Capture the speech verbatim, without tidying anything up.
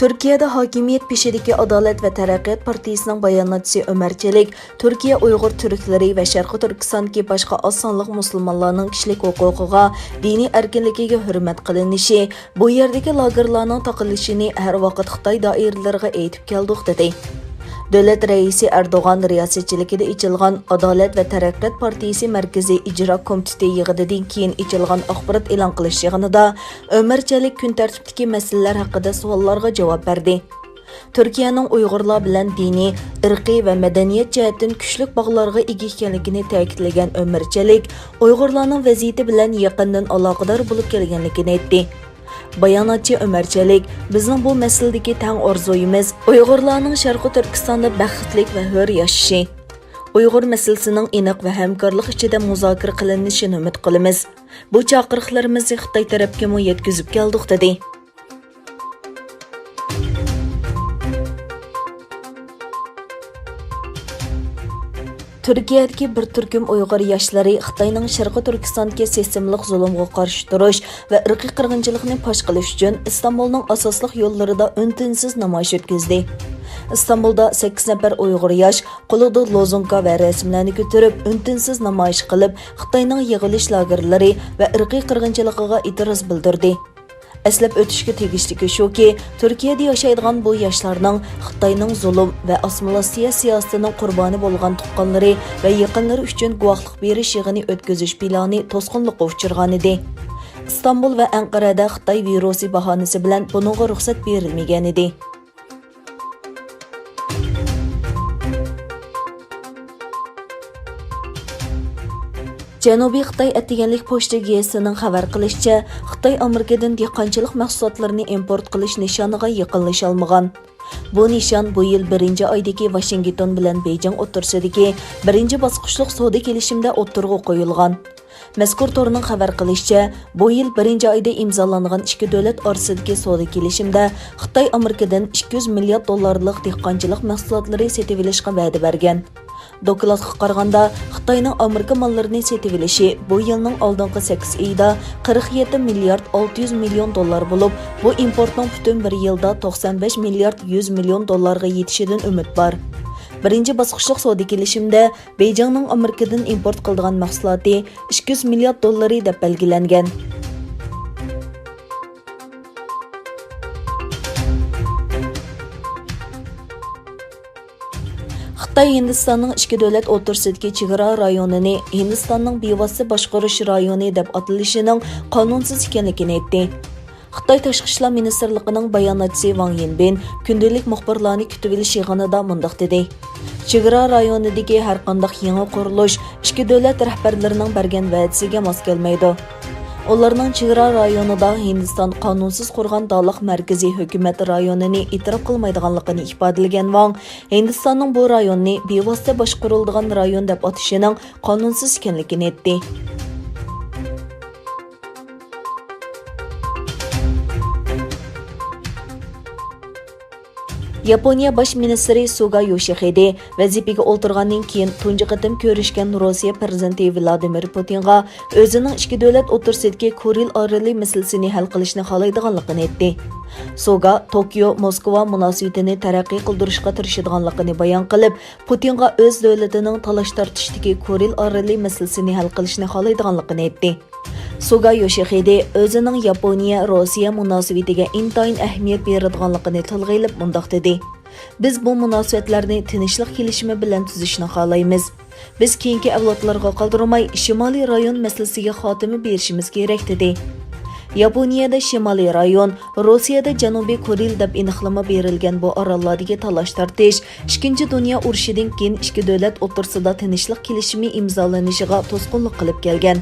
تۈركىيەدە ھاكىمىيەت بېشىدىكى ئادالەت ۋە تەرەققىيات پارتىيىسىنىڭ باياناتچىسى ئۆمەر چېلىك تۈركىيە ئۇيغۇر تۈركلىرى ۋە شەرقىي تۈركىستاندىكى باشقا ئاز سانلىق مۇسۇلمانلارنىڭ كىشىلىك ھوقۇقىغا، دىنىي ئەركىنلىكىگە ھۆرمەت قىلىنىشى، بۇ يەردىكى لاگېرلارنىڭ تاقىلىشىنى ھەر ۋاقىت خىتاي دائىرىلىرىغا ئېيتىپ كەلدۇق، دېدى. دۆلەت رەئىسى ئەردوغان رىياسەتچىلىكىدە ئېچىلغان ئادالەت ۋە تەرەققىيات پارتىيىسى مەركىزىي ئىجرا كومىتېتى يىغىنىدىن كېيىن ئېچىلغان ئاخبارات ئېلان قىلىش يىغىنىدا ئۆمەر چەلىك كۈن تەرتىپىدىكى مەسىلىلەر ھەققىدە سوئاللارغا جاۋاب بەردى. تۈركىيەنىڭ ئۇيغۇرلار بىلەن دىنىي، ئىرقىي ۋە مەدەنىيەت جەھەتتىن كۈچلۈك باغلارغا ئىگە ئىكەنلىكىنى تەكىتلىگەن ئۆمەر چەلىك، ئۇيغۇرلارنىڭ ۋەزىيىتى بىلەن يېقىندىن ئالاقىدار بولۇپ كەلگەنلىكىنى ئېيتتى. باياناتچى ئۆمەر چەلىك، بىزنىڭ بۇ مەسىلىدىكى تەڭ ئارزۇيىمىز ئۇيغۇرلارنىڭ شەرقىي تۈركىستاندا بەختلىك ۋە ھۆر ياشىشى، ئۇيغۇر مەسىلىسىنىڭ ئېنىق ۋە ھەمكارلىق ئىچىدە مۇزاكىرە قىلىنىشىنى ئۈمىد قىلىمىز. بۇ چاقىرىقلىرىمىزنى خىتاي تەرەپكىمۇ يەتكۈزۈپ كەلدۇق، دېدى. تۈركىيەدىكى بىر تۈركۈم ئۇيغۇر ياشلىرى خىتاينىڭ شەرقىي تۈركىستاندىكى سىستېمىلىق زۇلۇمغا قارشى تۇرۇش ۋە ئىرقىي قىرغىنچىلىقنى پاش قىلىش ئۈچۈن ئىستانبۇلنىڭ ئاساسلىق يوللىرىدا ئۈن-تىنسىز نامايىش ئۆتكۈزدى. ئىستانبۇلدا سەككىز نەپەر ئۇيغۇر ياش قولىدا لوزۇنكا ۋە رەسىملەرنى كۆتۈرۈپ، ئۈن-تىنسىز نامايىش قىلىپ، خىتاينىڭ يىغىۋېلىش لاگېرلىرى ۋە ئىرقىي قىرغىنچىلىقىغا ئېتىراز بىلدۈردى. ئەسلەپ ئۆتۈشكە تېگىشلىكى شۇكى، تۈركىيەدە ياشايدىغان بۇ ياشلارنىڭ خىتاينىڭ زۇلۇم ۋە ئاسسىمىلياتسىيە سىياسىتىنىڭ قۇربانى بولغان تۇغقانلىرى ۋە يېقىنلىرى ئۈچۈن گۇۋاھلىق بېرىش يىغىنى ئۆتكۈزۈش پىلانى توسقۇنلۇققا ئۇچرىغانىدى. ئىستانبۇل ۋە ئەنقەرەدە خىتاي ۋىرۇسى باھانىسى بىلەن بۇنىڭغا رۇخسەت بېرىلمىگەنىدى. جەنۇبىي خىتاي ئەتىگەنلىك پوچتا گېزىتىنىڭ خەۋەر قىلىشىچە، خىتاي ئامېرىكىدىن دېھقانچىلىق مەھسۇلاتلىرىنى ئىمپورت قىلىش نىشانىغا يېقىنلىشالمىغان. بۇ نىشان بۇ يىل بىرىنچى ئايدىكى ۋاشىنگتون بىلەن بېيجىڭ ئوتتۇرىسىدىكى بىرىنچى باسقۇچلۇق سودا كېلىشىمدە ئوتتۇرىغا قويۇلغان. مەزكۇر تورنىڭ خەۋەر قىلىشىچە، بۇ يىل بىرىنچى ئايدا ئىمزالانغان ئىككى دۆلەت ئارىسىدىكى سودا كېلىشىمىدە خىتاي ئامېرىكىدىن ئىككى يۈز مىليارد دوللارلىق دېھقانچىلىق مەھسۇلاتلىرى سېتىۋېلىشقا ۋەدە بەرگەن. دوكلاتقا قارىغاندا، خىتاينىڭ ئامېرىكا ماللىرىنى سېتىۋېلىشى بۇ يىلنىڭ ئالدىنقى سەككىز ئېيىدا قىرىق يەتتە مىليارد ئالتە يۈز مىليون دوللار بولۇپ، بۇ ئىمپورتنىڭ پۈتۈن بىر يىلدا توقسان بەش مىليارد يۈز مىليون دوللارغا يېتىشىدىن ئۈمىد بار. بىرىنچى باسقۇچلۇق سودا كېلىشىمدە بېيجىڭنىڭ ئامېرىكىدىن ئىمپورت قىلىدىغان مەھسۇلاتى ئىككى يۈز مىليارد دوللىرى دەپ بەلگىلەنگەن. خىتاي ھىندىستاننىڭ ئىككى دۆلەت ئوتتۇرىسىدىكى چېگرا رايونىنى ھىندىستاننىڭ بىۋاسىتە باشقۇرۇش رايونى دەپ ئاتىلىشىنىڭ قانۇنسىز ئىكەنلىكىنى ئېيتتى. خىتاي تاشقى ئىشلار مىنىستىرلىقىنىڭ باياناتچىسى ۋاڭ يىنبىن كۈندىلىك مۇخبىرلارنى كۈتۈۋېلىش يىغىنىدا مۇنداق دېدى: «چېگرا رايونىدىكى ھەرقانداق يېڭى قۇرۇلۇش ئىككى دۆلەت رەھبەرلىرىنىڭ بەرگەن ۋەدىسىگە ماس كەلمەيدۇ. ئۇلارنىڭ چېگرا رايونىدا ھىندىستان قانۇنسىز قۇرغان داڭلىق مەركىزىي ھۆكۈمەت رايونىنى ئېتىراپ قىلمايدىغانلىقىنى ئىپادىلىگەن ۋاڭ، ھىندىستاننىڭ بۇ رايوننى بىۋاسىتە باشقۇرۇلىدىغان رايون دەپ ئاتىشىنىڭ قانۇنسىز ئىكەنلىكىنى ئېيتتى.» ياپونىيە باش مىنىستىرى سۇگا يوشىخىدې ۋەزىپىگە ئولتۇرغاندىن كېيىن تۇنجى قېتىم كۆرۈشكەن روسىيە پىرېزىدېنتى ۋلادىمىر پۇتىنغا ئۆزىنىڭ ئىككى دۆلەت ئوتتۇرىسىدىكى كۇرىل ئارىلى مەسىلىسىنى ھەل قىلىشنى خالايدىغانلىقىنى ئېيتتى. سۇگا توكيو، موسكۋا مۇناسىۋىتىنى تەرەققىي قىلدۇرۇشقا تىرىشىدىغانلىقىنى بايان قىلىپ، پۇتىنغا ئۆز دۆلىتىنىڭ تالاش-تارتىشتىكى كۇرىل ئارىلى مەسىلىسىنى ھەل قىلىشنى خالايدىغانلىقىنى ئېيتتى. سۇگا يوشىخىدې ئۆزىنىڭ ياپونىيە، روسىيە مۇناسىۋىتىگە ئىنتايىن ئەھمىيەت بېرىدىغانلىقىنى تىلغا ئېلىپ مۇنداق دېدى: «بىز بۇ مۇناسىۋەتلەرنى تىنچلىق كېلىشىمى بىلەن تۈزۈشنى خالايمىز. بىز كېيىنكى ئەۋلادلارغا قالدۇرماي، شىمالىي رايون مەسىلىسىگە خاتىمە بېرىشىمىز كېرەك»، دېدى. ياپونىيەدە شىمالىي رايون، روسىيەدە جەنۇبىي كورېيە دەپ ئېنىقلىما بېرىلگەن بۇ ئاراللاردىكى تالاش-تارتىش ئىككىنچى دۇنيا ئۇرۇشىدىن كېيىن ئىككى دۆلەت ئوتتۇرىسىدا تىنچلىق كېلىشىمى ئىمزالىنىشىغا توسقۇنلۇق قىلىپ كەلگەن.